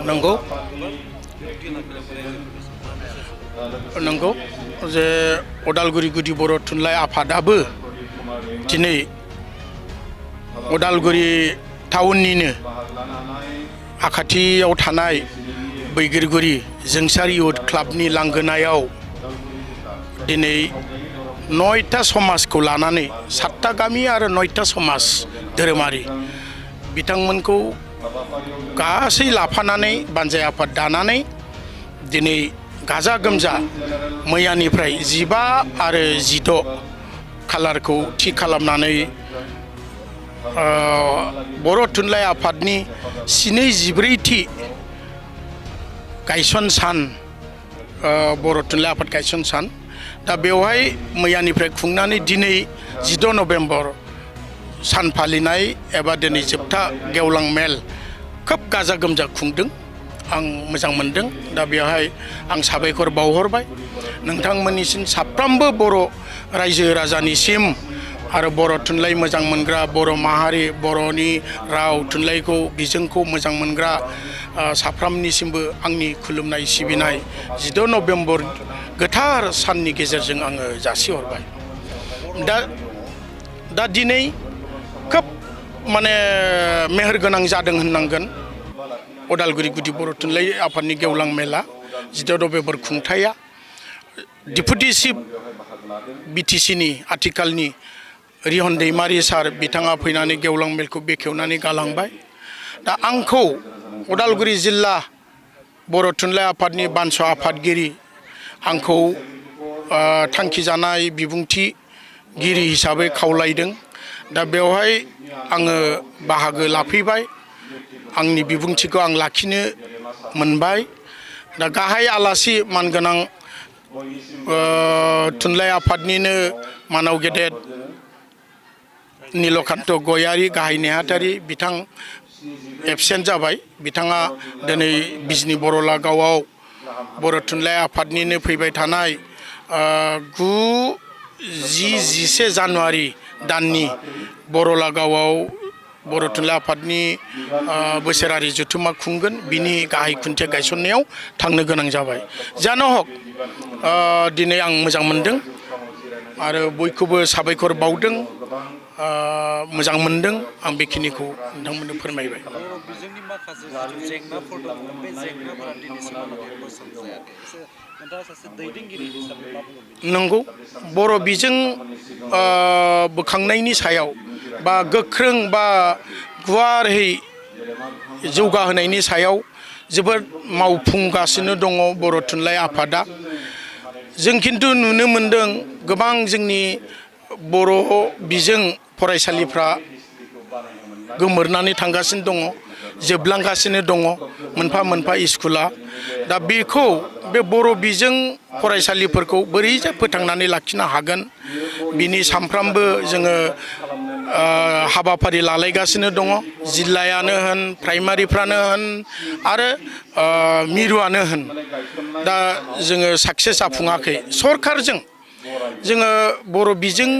नंगौ नंगौ जे उदालगुरि गुदि बर' थुनलाइ आफादाबो दिनै उदालगुरि टाउननिनो आखाथियाव थानाय बैगिरगुरि जोंसारि युथ क्लाबनि लांगोनायाव दिनै 9टा समाजखौ लानानै 7टा गामि आरो 9टा समाज धोरोमारि बिथांमोनखौ गासै लाफानानै बानजाय आफाद दानानै दिनै गाजा गोमजा मैयानिफ्राय 15 आरो 16 खालारखौ थि खालामनानै बर' थुनलाइ आफादनि 14थि गायसन सान बर' थुनलाइ आफाद गायसन सान दा बेवहाय मैयानिफ्राय खुंनानै दिनै 16 नभेम्बर सान फालिनाय एबा दिनै जोबथा गेवलां मेल खोब गाजा गोमजा खुंदों आं मोजां मोनदों दा बेवहाय आं साबायखर बावहरबाय नोंथांमोननिसिम साफ्रोमबो बर' रायजो राजानिसिम आरो बर' थुनलाइ मोजां मोनग्रा बर' माहारि बर'नि राव थुनलाइखौ बिजोंखौ मोजां मोनग्रा साफ्रोमनिसिमबो आंनि खुलुमनाय सिबिनाय 16 नभेम्बर गोथार साननि गेजेरजों आङो जासिहरबाय दा दिनै खोब माने मेहेरगोनां जादों होननांगोन उदालगुरि गुदि बर' थुनलाइ आफादनि गेवलां मेला 16 नभेम्बर खुंथाया डिपुटि चिफ बिटिसिनि आथिखालनि रिहन दैमारि सार बिथाङा फैनानै गेवलां मेलखौ बेखेवनानै गालांबाय दा आंखौ उदालगुरि जिल्ला बर' थुनलाइ आफादनि बानस' आफादगिरि आंखौ थांखिजानाय बिबुंथिगिरि हिसाबै खावलायदों दा बेवहाय आङो बाहागो लाफैबाय आंनि बिबुंथिखौ आं लाखिनो मोनबाय दा गाहाय आलासि मानगोनां थुनलाइ आफादनिनो मानाव गेदेर नीलकान्त गयारी गाहाय नेहाथारि बिथां एबसेन्ट जाबाय बिथाङा दिनै बिजनी बरला गावआव बर' थुनलाइ आफादनिनो फैबाय थानाय 9, 10, 11 जानुवारि दाननि बरला गावआव बर' थुनलाइ आफादनि बोसोरारि जथुम्मा खुंगोन बिनि गाहाय खुन्थिया गायसननायाव थांनो गोनां जाबाय जानो हक दिनै आं मोजां मोनदों आरो बयखौबो साबायखर बावदों मोजां मोनदों आं बेखिनिखौ नोंथांमोननो फोरमायबाय नंगौ बर' बिजों बोखांनायनि सायाव बा गोख्रों बा गुवारै जौगाहोनायनि सायाव जोबोद मावफुंगासिनो दङ बर' थुनलाइ आफादा जों खिन्थु नुनो मोनदों गोबां जोंनि बर' बिजों फरायसालिफ्रा गोमोरनानै थांगासिनो दङ जोबलांगासिनो दङ मोनफा मोनफा स्कुला दा बेखौ बे बर' बिजों फरायसालिफोरखौ बोरैजाय फोथांनानै लाखिनो हागोन बिनि सानफ्रामबो जोङो हाबाफारि लालायगासिनो दङ जिल्लायानो होन प्राइमारिफ्रानो होन आरो मिरुआनो होन दा जोङो साक्सेस जाफुङाखै सरखारजों जोङो बर' बिजों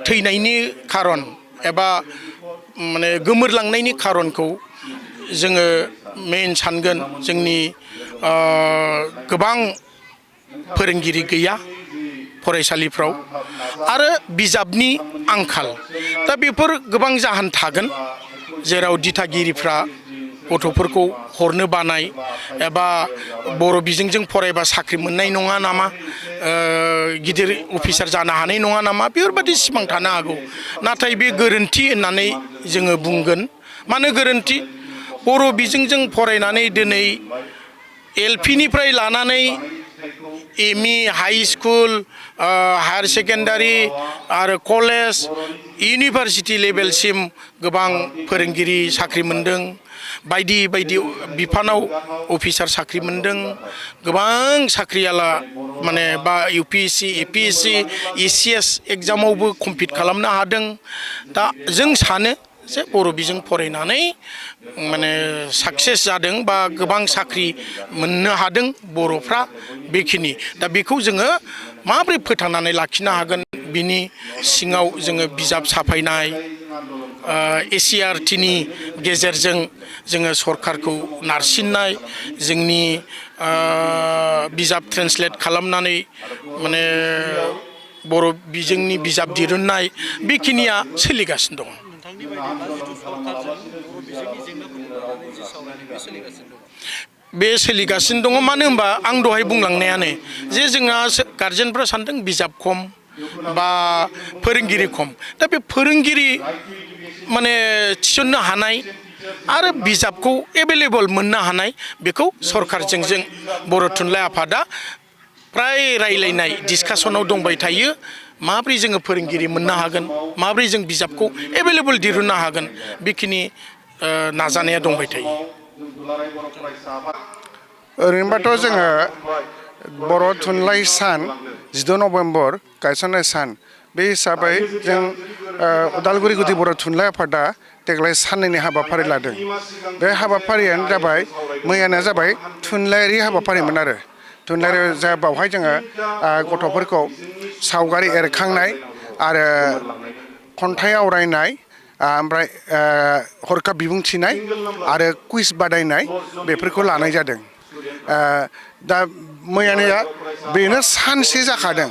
थैनायनि खारन एबा माने गोमोरलांनायनि खारनखौ जोङो मेइन सानगोन जोंनि गोबां फोरोंगिरि गैया फरायसालिफ्राव आरो बिजाबनि आंखाल दा बेफोर गोबां जाहोन थागोन जेराव दिथागिरिफ्रा गथ'फोरखौ हरनो बानाय एबा बर' बिजोंजों फरायबा साख्रि मोननाय नङा नामा गिदिर अफिसार जानो हानाय नङा नामा बेफोरबायदि सिमां थानो हागौ नाथाय बे गोरोन्थि होननानै जोङो बुंगोन मानो गोरोन्थि बर' बिजोंजों फरायनानै दिनै एलपिनिफ्राय लानानै एमइ हाई स्कुल हायार सेकेन्डारि आरो कलेज इउनिभार्सिटि लेभेलसिम गोबां फोरोंगिरि साख्रि मोनदों बायदि बायदि बिफानाव अफिसार साख्रि मोनदों गोबां साख्रियाला माने बा इउपिएससि एपिएससि एसिएस एग्जामावबो कम्पिट खालामनो हादों दा जों सानो जे बर' बिजों फरायनानै माने साक्सेस जादों बा गोबां साख्रि मोननो हादों बर'फ्रा बेखिनि दा बेखौ जोङो माबोरै फोथांनानै लाखिनो हागोन बिनि सिङाव जोङो बिजाब साफायनाय ACRTनि गेजेरजों जोङो सरकारखौ नारसिननाय जोंनि बिजाब ट्रेन्सलेट खालामनानै माने बर' बिजोंनि बिजाब दिरुननाय बेखिनिया सोलिगासिनो दङ। नोंथांनि बायदिब्ला जिथु सरकारजों बर' बिजोंनि जेंनाफोरखौ लानानै जि सावरायनाय बे सोलिगासिनो दङ? बे सोलिगासिनो दङ मानो होनबा आं दहाय बुंलांनायानो जे जोंहा गार्जेनफ्रा सानदों बिजाब खम बा फोरोंगिरि खम दा बे फोरोंगिरि माने थिसननो हानाय आरो बिजाबखौ एभेलेबल मोननो हानाय बेखौ सरकारजों जों बर' थुनलाइ आफादा प्राय रायलायनाय डिसकासनाव दंबाय थायो माब्रै जोङो फोरोंगिरि मोननो हागोन माब्रै जों बिजाबखौ एभेलेबल दिरुननो हागोन बेखिनि नाजानाया दंबाय थायो। ओरैनोबाथ' जोङो बर' थुनलाइ सान 10 नभेम्बर गायसननाय सान बे हिसाबै जों उदालगुरि गुदि बर' थुनलाइ आफादा देग्लाय साननैनि हाबाफारि लादों। बे हाबाफारियानो जाबाय मैयाना जाबाय थुनलाइयारि हाबाफारिमोन आरो थुनलाइयारि जा बावहाय जोङो गथ'फोरखौ सावगारि एरखांनाय आरो खन्थाइ आवरायनाय ओमफ्राय हरखाब बिबुंथिनाय आरो कुइज बादायनाय बेफोरखौ लानाय जादों। दा मैयानिया बेनो सानसे जाखादों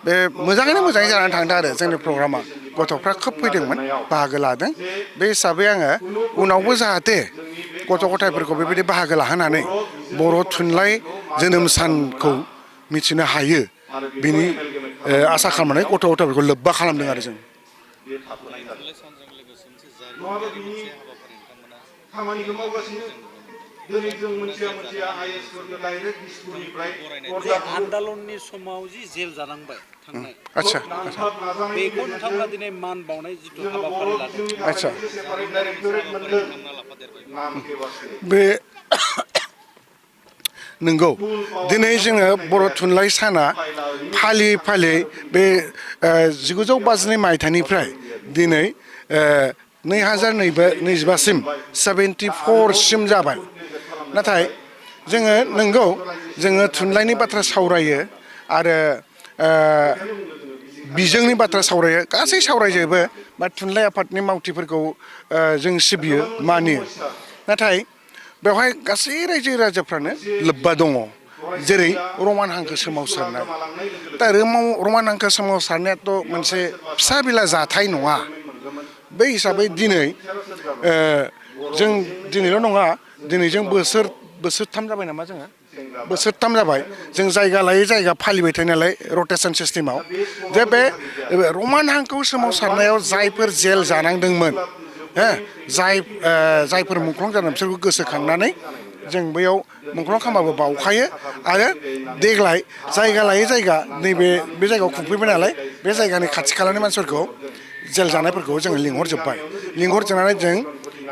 बे मोजाङै जानानै थांदों आरो जोंनि प्रग्रामा गथ'फ्रा खोब फैदोंमोन बाहागो लादों बे हिसाबै आङो उनावबो जाहाथे गथ' गथायफोरखौ बेबायदि बाहागो लाहोनानै बर' थुनलाइ जोनोम सानखौ मिथिनो हायो बिनि आसा खालामनानै गथ' गथायफोरखौ लोब्बा खालामदों आरो जों। खामानिखौ मावगासिनो दिनै जों मोनथिया आइएसफोरखौ डाइरेक्ट दिसपुरनिफ्राय आन्दलननि समाव जि जेल जानांबाय थांनाय आच्छा बेखौ नोंथांमोना दिनै मान बावनाय जिथु हाबाफारि लादों आच्छा बे नंगौ दिनै जोङो बर' थुनलाइ साना फालियै फालियै बे 1952 मायथाइनिफ्राय दिनै 2025सिम 74सिम जाबाय। नाथाय जोङो नंगौ जोङो थुनलाइनि बाथ्रा सावरायो आरो बिजोंनि बाथ्रा सावरायो गासै सावरायजोबो बा थुनलाइ आफादनि मावथिफोरखौ जों सिबियो मानियो नाथाय बेवहाय गासै रायजो राजाफ्रानो लोब्बा दङ जेरै रमान हांखो सोमावसारनाय दा रमान हांखो सोमावसारनायाथ' मोनसे फिसा बिला जाथाय नङा बै हिसाबै दिनै जों दिनैल' नङा दिनै जों बोसोरथाम जाबाय नामा जोङो बोसोरथाम जाबाय जों जायगा लायै जायगा फालिबाय थायो नालाय रटेसन सिस्टेमाव जे बे रमान हांखो सोमावसारनायाव जायफोर जेल जानांदोंमोन जायफोर मुंख्लं जादों बिसोरखौ गोसोखांनानै जों बैयाव मुंख्लं खामाबो बावखायो आरो देग्लाय जायगा लायै जायगा नैबे बे जायगायाव खुंफैबाय नालाय बे जायगानि खाथि खालानि मानसिफोरखौ जेल जानायफोरखौ जोङो लिंहरजोबनानै जों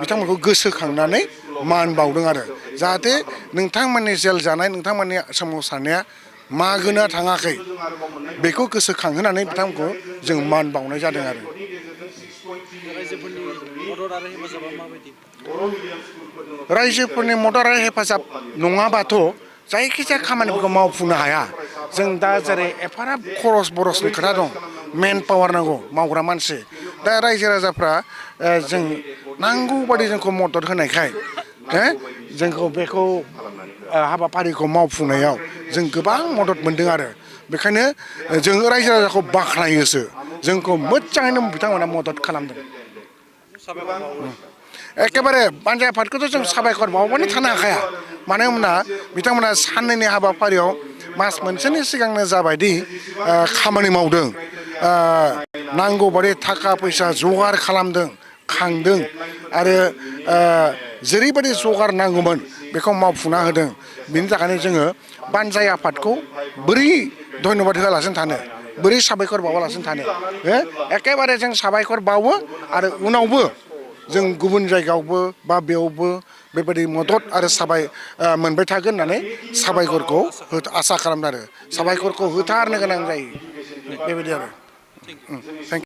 बिथांमोनखौ गोसोखांनानै मान बावदों आरो जाहाथे नोंथांमोननि जेल जानाय नोंथांमोननि सोमावसारनाया मागोना थाङाखै बेखौ गोसोखांहोनानै बिथांमोनखौ जों मान बावनाय जादों आरो रायजोफोरनि मदद आरो हेफाजाब नङाबाथ' जायखिजाया खामानिफोरखौ मावफुंनो हाया जों दा जेरै एफाराब खरस बरसनि खोथा दं मेन पावार नांगौ मावग्रा मानसि दा रायजो राजाफ्रा जों नांगौ बादि जोंखौ मदद होनायखाय जोंखौ बेखौ हाबाफारिखौ मावफुंनायाव जों गोबां मदद मोनदों आरो बेखायनो जों रायजो राजाखौ बाख्नायोसो जोंखौ मोजाङैनो बिथांमोना मदद खालामदों। एखेबारे बानजाय आफादखौथ' जों साबायखर बावबानो थानो हाखाया मानो होनब्ला बिथांमोना साननैनि हाबाफारियाव मास मोनसेनि सिगांनो जाबायदि खामानि मावदों नांगौ बादि थाखा फैसा जगार खालामदों खांदों आरो जेरैबायदि जगार नांगौमोन बेखौ मावफुंना होदों बिनि थाखायनो जोङो बानजाय आफादखौ बोरै धन्यबाद होआलासिनो थानो बोरै साबायखर बावालासिनो थानो एखेबारे जों साबायखर बावो आरो उनावबो जों गुबुन जायगायावबो बा बेयावबो बेबायदि मदद आरो मोनबाय थागोन होननानै साबायखरखौ आसा खालामदों आरो साबायखरखौ होथारनो गोनां जायो बेबायदि आरो